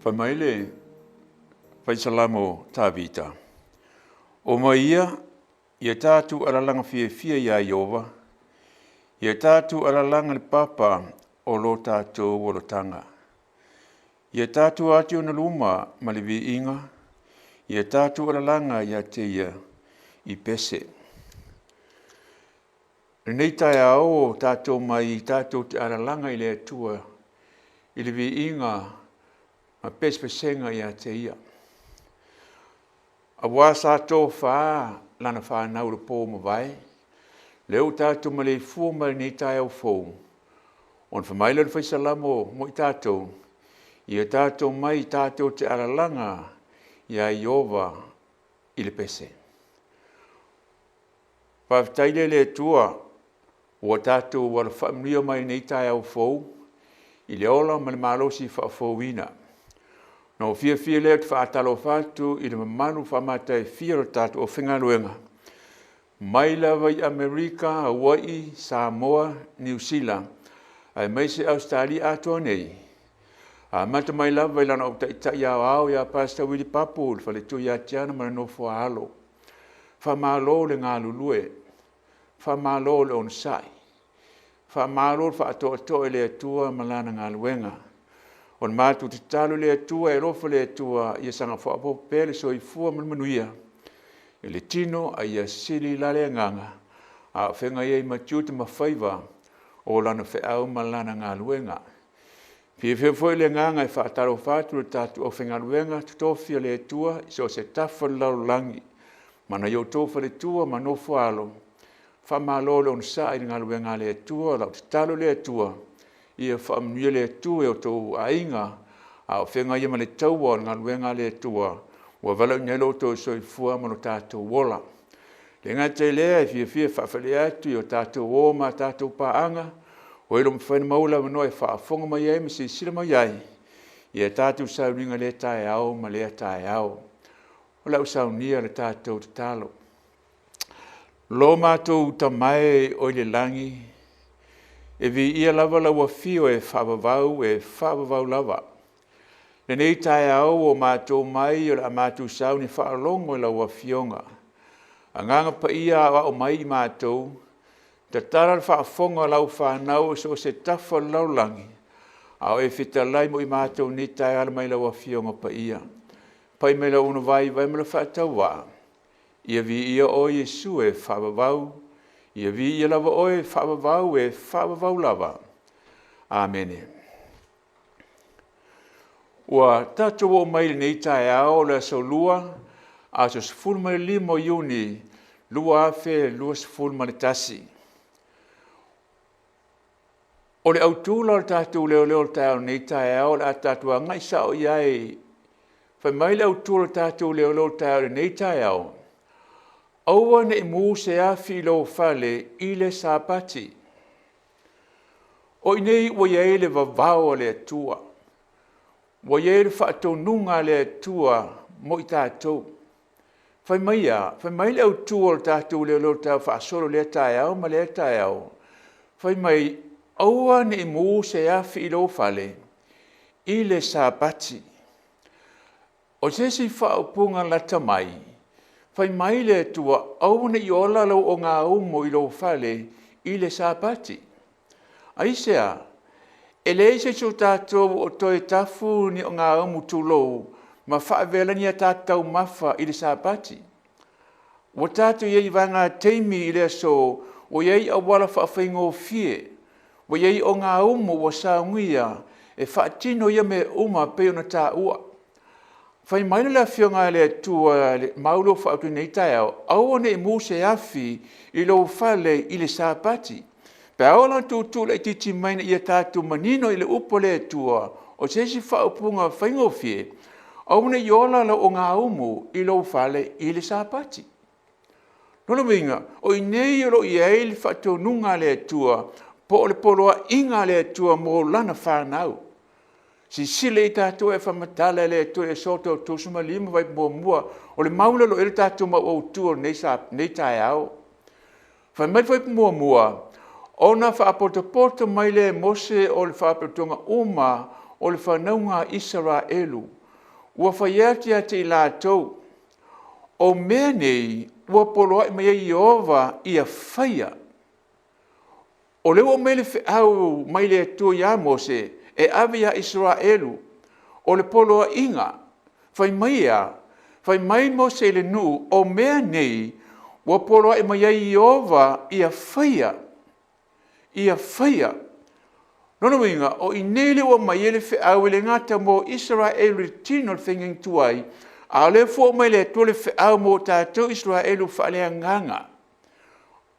Fai mai le Fai Salamo Tavita, O mai ia, ia tatou alalaga fiafia iā Ieova, ia tatou alalaga i le papa o lo tatou olataga. Ia tatou o atu i ona luma ma le viiga, ia tatou alalaga ia te ia i pese. I lenei taeao ua tatou omai tatou te alalaga i le Atua i le viiga ma pesepesega ia te Ia, aua sa tofa lana fanau i le po ua mavae, lea ua tatou maleifua mai i lenei taeao fou. Ona fai mai lea o le Fai Salamo mo i tatou, ia tatou omai tatou te alalaga ia Ieova i le pese. Faafetai lea i le Atua ua tatou alo faamanuia mai i lenei taeao fou i le ola ma le malosi faafouina. Ona ou fiafia lea ou te faatalofa atu i le mamalu faamatagofie o le tatou aufaigaluega mai lava i Amerika, Hawaii, Samoa, Niu Sila aemaise Ausetalia atoa nei, amata mai lava i lana Taitai Aoao ia Pastor Willie Papu le faletua ia Tiana ma le nofo a alo. Faamalo le galulue, faamalo le onosai, faamalo le faatoatoa i le Atua ma Lana galuega. O le matou tatalo i le Atua e alofa le Atua ia saga faaopoopo pea le soifua ma le manuia i le tino a ia sili la le agaga a o feagai ai ma tiute ma faiva o Lana feau ma Lana galuega. E fiafia foi le agaga e faatalofa atu i le tatou aufaigaluega totofi a le Atua i so o se tafa o le lalolagi ma nai o outou faletua ma nofo-a-alo, faamalo le onosai i le galuega a le Atua. O lau tatalo i le Atua ia faamanuia le Atua i o outou aiga a o feagai ai ma le taua o le galuega a le Atua ua valaauina ai lo outou soifua ma lo tatou ola. E le gata i lea, e fiafia e faafeiloai atu i a tatou uo ma a tatou paaga, o e o lo o mafai ona maua le avanoa e faafofoga mai ai ma silasila mai ai i a tatou sauniga i lea taeao ma lea taeao. O le a ou saunia le tatou tatalo. Lo matou Tama e oi le lagi, e viia lava lau Afio e faavavau, e faavavau lava. Lenei taeao ua matou omai o le a matou sauni e faalogo i lau Afioga. Agaga Paia, aoao mai i matou, tatala le faafofoga a lau fanau i so o se tafa o le lalolagi a o e fetalai mo i matou i lenei taeao e ala mai i lau Afioga Paia. Pai mai lau auauna vaivai ma le faatauvaa, ia viia oe Iesu e faavavau, ia viia lava oe e faavavau, e faavavau lava. Amene. Ua tatou oo mai i lenei taeao o le aso Lua, aso 15 o Iuni 2021. O le autu la o le tatou leoleo i lenei taeao o le a tatou agai sao i ai. Fai mai le autu o le tatou leoleo i lenei taeao, aua ne i mu se afi i lou fale i le Sapati. O i inei ua i ai le vavao a le Atua, ua i ai le faatonuga a le Atua mo i tatou. Fai mai e a? Fai mai le autu o le tatou leoleo faasolo i lea taeao ma lea taeao, fai mai, aua ne i mu se afi i lou fale i le Sapati. O se isi faaupuga lata mai, fai mai le Atua, aua ne i ola lau ogaumu i lou fale i le Sapati. Aisea? E leai se isi o tatou o toe tafu ni ogaumu, tulou, ma faavela ni a tatou taumafa i le Sapati. Ua tatou i ai i vaegataimi i le aso ua i ai auala faafaigofie, ua i ai ogaumu ua saunia e faatino ia mea uma e pei ona taua. Fai mai le Afioga a le Atua i le mau lea ua faaautuina i lenei taeao, aua ne i mu se afi i lou fale i le Sapati. Pe a oo la ina tuutuu laitiiti mai ina ia tatou manino i le upu a le Atua, o se isi faaupuga faigofie, aua ne i ola lau ogaumu i lou fale i le Sapati. O lona uiga, o i inei o lo o i ai le faatonuga a le Atua po o le poloaiga a le Atua mo lana fanau. Silasila i ai tatou ae faamatala e le Atua i le Ekesota 35 fuaiupu 1. O le mau lea o lo o i ai le tatou mau autu o lenei taeao. Fai mai le fuaiupu 1, ona faapotopoto mai lea e Mose o le Faalapotopotoga uma o le fanauga a Isaraelu, ua fai atu ia te i latou, O mea nei ua poloai mai ai Ieova ia faia. O lea ua aumai le feau mai le Atua ia Mose e ave ia Isaraelu, o le poloaiga, fai mai e a? Fai mai Mose i le nuu, o mea nei ua poloai mai ai Ieova ia faia, ia faia. O lona uiga, o i inei lea ua aumai ai le feau e le gata mo Isaraelu i le tino o le feagaiga tuai, a o lea foi ua aumai e le Atua le feau mo tatou Isaraelu faaleagaga.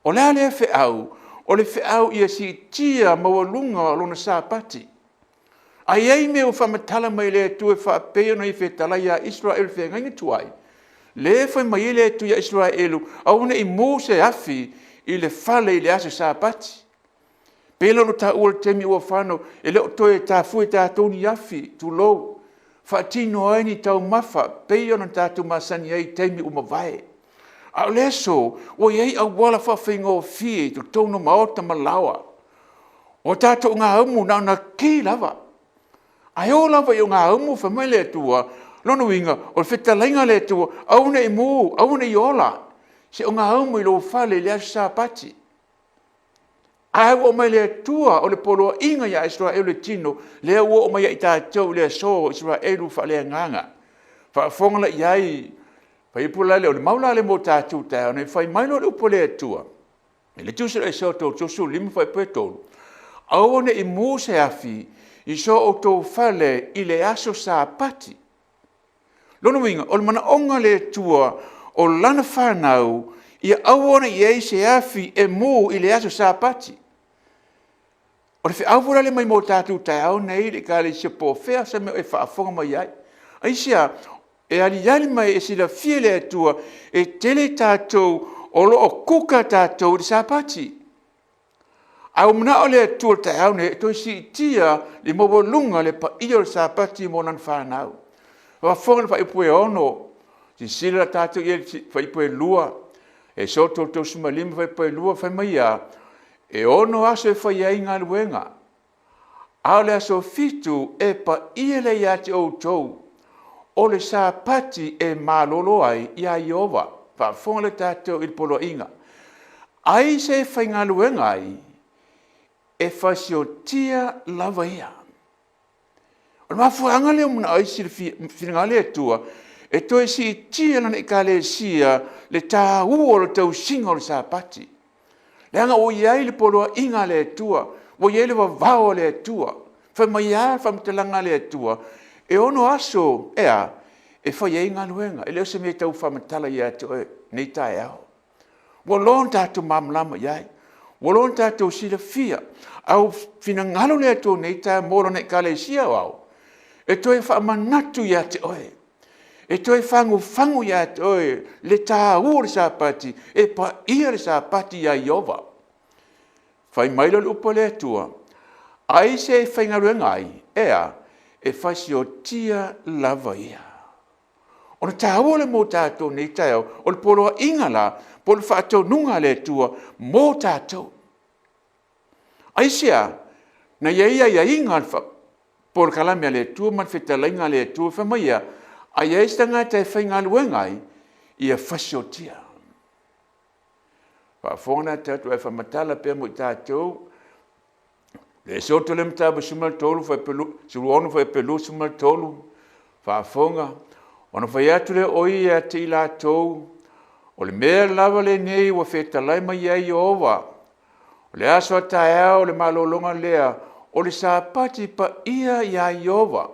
O le a lea feau? O le feau ia siitia maualuga o lona Sapati. A i ai mea ua faamatala mai e le Atua e faapei ona ia fetalai ia Isaraelu i le feagaiga tuai, lea e fai mai ai le Atua ia Isaraelu, aua ne i mu se afi i le fale i le aso Sapati. E pei la ona taua i le taimi ua fano, e le o toe taofua e tatou ni afi, tulou, faatino ai ni taumafa pei ona tatou masani ai i taimi ua mavae. A o le aso, ua i ai auala faafaigofie i totonu o maota ma laoa. O tatou ogaumu na ona ki lava, ae oo lava i ogaumu fai mai le Atua, o lona uiga o le fetalaiga a le Atua, aua ne i mu, aua ne i ola se ogaumu i lou fale i le aso Sapati. Ae ua aumai e le Atua o le poloaiga ia Isaraelu e tino, lea ua oo mai ia i tatou i le aso o Isaraelu faaleagaga. Faafofoga la i ai, fuaiupu la lea, o le mau la lea mo tatou i le taeao nei, fai mai loa le upu a le Atua i le tusi a Esoto 35 3, aua ne i mu se afi i so outou fale i le aso Sapati. O lona uiga, o le manaoga o le Atua o lana fanau, ia aua ne i i ai se afi e mu i le aso Sapati. O le feau foi la lea mai mo tatou i le taeao lenei le ekalesia po o fea se mea o e faafofoga mai ai. Aisea? E aliali mai e silafia e le Atua e tele tatou o lo o kuka tatou i le Sapati. Ae ua manao le Atua i le taeao lenei e toe siitia le maualuga o le paia o le Sapati mo lana fanau. Faafofoga i le fuaiupu e 6, silasila tatou i ai i le fuaiupu e 2, Ekesota 35 fuaiupu 2, fai mai e a? E 6 aso e fai ai galuega, a o le aso fitu e paia lea ia te outou, o le Sapati e malolo ai ia Ieova. Faafofoga lea tatou i le poloaiga. Ai se e faigaluega ai, e fasiotia lava ia. O le mafuaaga lea ua manao ai finagalo le Atua e toe siitia e lana ekalesia le taua o le tausiga o le Sapati, leaga ua i ai le poloaiga a le Atua, ua i ai le vavao a le Atua. Fai mai e a le faamatalaga a le Atua? E ono aso e a? E fai ai galuega. E le o se mea e tau faamatala ia te oe i lenei taeao. Ua loa ona tatou malamalama i ai, ua loa ona tatou silafia, a ua finagalo le Atua i lenei taeao mo lana ekalesia aoao, e toe faamanatu ia te oe, e toe fagufagu ia te oe le taua o le Sapati, e paia le Sapati ia Ieova. Fai mai lea o le upu a le Atua, ai se e faigaluega ai, e a? E fasiotia lava ia. O le taua lea mo tatou i lenei taeao, o le poloaiga la po o le faatonuga a le Atua mo tatou. Aisea? Na i ai aiaiga o le polokalame a le Atua ma le fetalaiga a le Atua fai mai e a? A i ai se tagata e faigaluega ai, ia fasiotia. Faafofoga la tatou ae faamatala pea mo i tatou le Iesoto lea mataupu 13 16 fuaiupu 23, faafofoga, ona fai atu lea o ia ia te i latou, o le mea lava lenei ua fetalai mai ai Ieova, o le aso a taeao o le malologa lea, o le Sapati paia ia Ieova.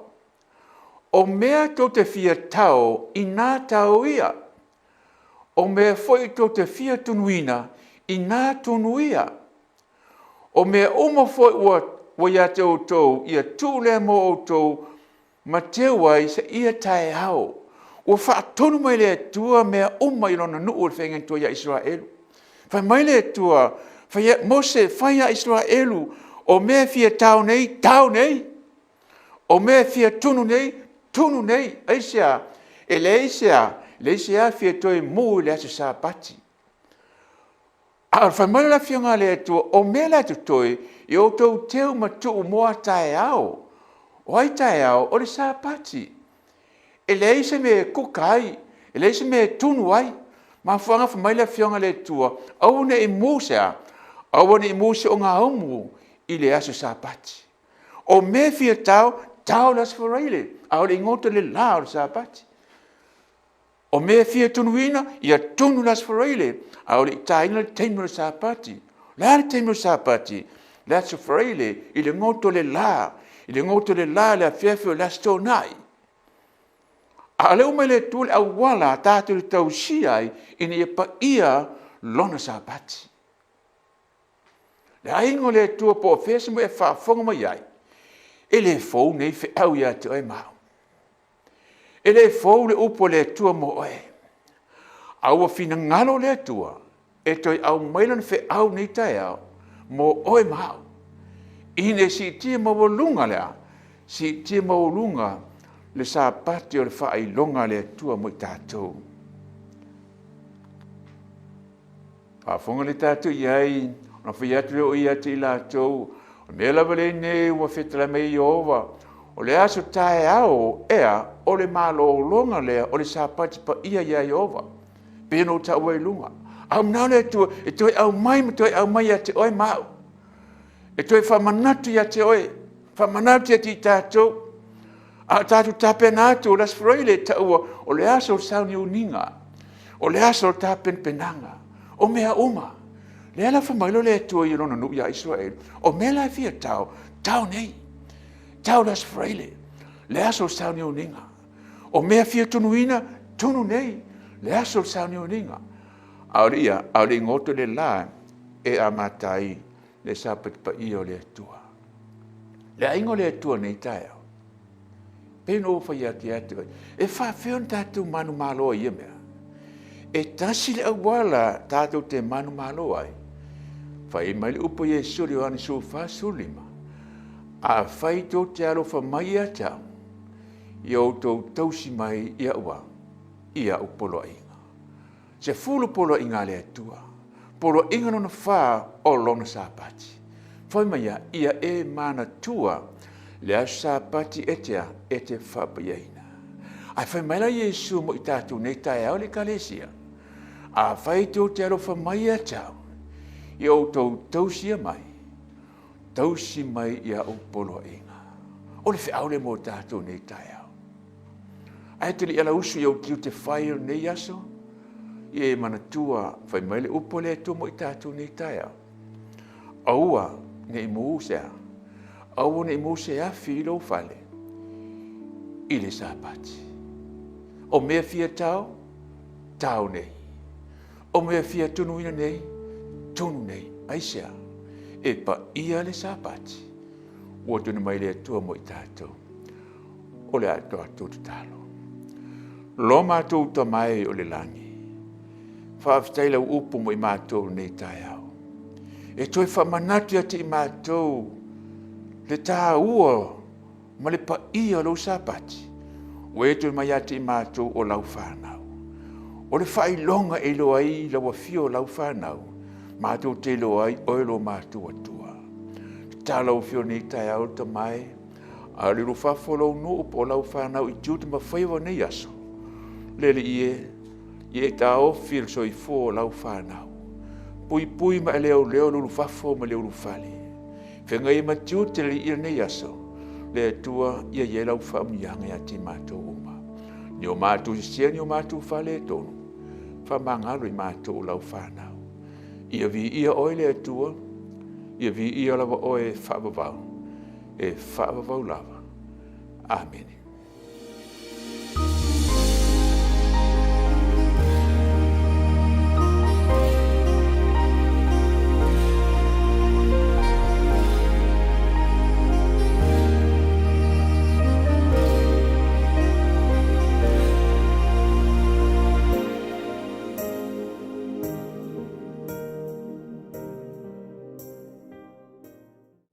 O mea tou te fia tao, ina tao ia. O mea foi tou te fia tunuina, ina tunuia. O mea uma foi ua ia te outou, ia tuu lea mo outou ma teu ai seia taeao. Ua faatonu mai e le Atua mea uma i lona nuu le feagaiga tuai ia Isaraelu. Fai mai le Atua, Mose fai ia Isaraelu, o mea e fia tao nei, tao nei. O mea e fia tunu nei, tunu nei. Aisea? E leai se a? Leai se afi e toe mu i le aso Sapati. A o le fai mai o le Afioga a le Atua, o mea la e totoe, ia outou teu ma tuu mo a taeao. O ai taeao? O le Sapati. E leai se mea e kuka ai, e leai se mea e tunu ai. Mafuaaga fai mai le Afioga a le Atua, aua ne i mu se a? Aua ne i mu se ogaumu i le aso Sapati. O mea e fia tao, tao i le aso Faraile a o le i goto i le la o le Sapati. O mea e fia tunuina, ia tunu i le aso Faraile a o le i taina le taimi o le Sapati. O le a le taimi o le Sapati? Le aso Faraile i le goto o le la, i le goto o le la i le afiafi o le aso Toonai. A o lea ua aumai e le Atua le auala tatou te tausia ai ina ia paia Lona Sapati. Le aiga o le Atua po o fea se mea o e faafofoga mai ai, e le fou nei feau ia te oe ma au. E le fou le upu a le Atua mo oe, a ua finagalo le Atua e toe aumai lana feau i lenei taeao mo oe ma au, ina ia siitia maualuga le a? Siitia maualuga le Sapati o le faailoga a le Atua mo i tatou. Faafofoga lelei tatou i ai, ona fai atu lea o ia ia te i latou, o le mea lava lenei ua fetalai mai ai Ieova, o le aso taeao ea, o le malologa lea o le Sapati paia ia Ieova, pei ona ou taua i luga. A ua manao le Atua e toe aumai ma toe aumai ia te oe ma au, e toe faamanatu ia te oe, faamanatu ia te i tatou, a o tatou tapena atu o le aso Faraile e taua o le aso o le sauniuniga, o le aso o le tapenapenaga o mea uma. Lea la fai mai le Atua i lona nuu ia Isaraelu, o mea la e fia tao, tao nei, tao i le aso Faraile, le aso o le sauniuniga. O mea e fia tunuina, tunu nei, le aso o le sauniuniga. A o le i a? A o le i goto le la e amata ai le Sapati paia o le Atua. Le aiga o le Atua i lenei taeao, pei ona ou fai atu ia te oe, e faapefea ona tatou manumalo ai i ia mea? E tasi le auala tatou te manumalo ai, fai mai le upu a Iesu i le Ioane 14:15, afai tou te alofa mai ia te au, ia outou tausi mai i au a? I au poloaiga. 10 poloaiga a le Atua. Poloaiga lona 4 o lona Sapati. Fai mai a, ia e manatua le aso Sapati e te a? E te faapaiaina. Ae fai mai la Iesu mo i tatou nei taeao le Ekalesia, afai tou te alofa mai ia te au, ia outou tausia mai, tausi mai i au poloaiga. O le feau lea mo tatou nei taeao. Ae te le i alausu i ou tiute fai o lenei aso, ia e manatua, fai mai le upu a le Atua mo i tatou nei taeao. Aua ne i mu se a, aua ne i mu se afi i lou fale i le Sapati. O mea fia tao, tao nei. O mea fia tunuina nei, tunu nei. Aisea? E paia le Sapati ua tuuina mai le Atua mo i tatou. O le a tatou tatalo. Lo matou Tama e o le lagi, faafetai lau upu mo i matou i lenei taeao. E toe faamanatu ia te i matou le taua ma le paia o lou Sapati, ua e toe mai ia te i matou o lau fanau. O le faailoga e iloa ai lau afio o lau fanau, matou te iloa ai oe lo matou Atua. Tatalo lau Afioga i lenei taeao le Tama e, a o le ulufafo o lou nuu po o lau fanau i tiute ma faiva o lenei aso, le Alii e, ia e taofi le soifua o lau fanau. Puipui ma e leoleo le ulufafo ma le ulufale. Feagai ai ma tiute le Alii i lenei aso, le Atua ia i ai lau faamanuiaga ia te i matou uma. Ni o matou sese, ni o matou faaletonu, faamagalo i matou o lau fanau. Ia viia oe le Atua, ia viia lava oe e faavavau, e faavavau lava. Amene.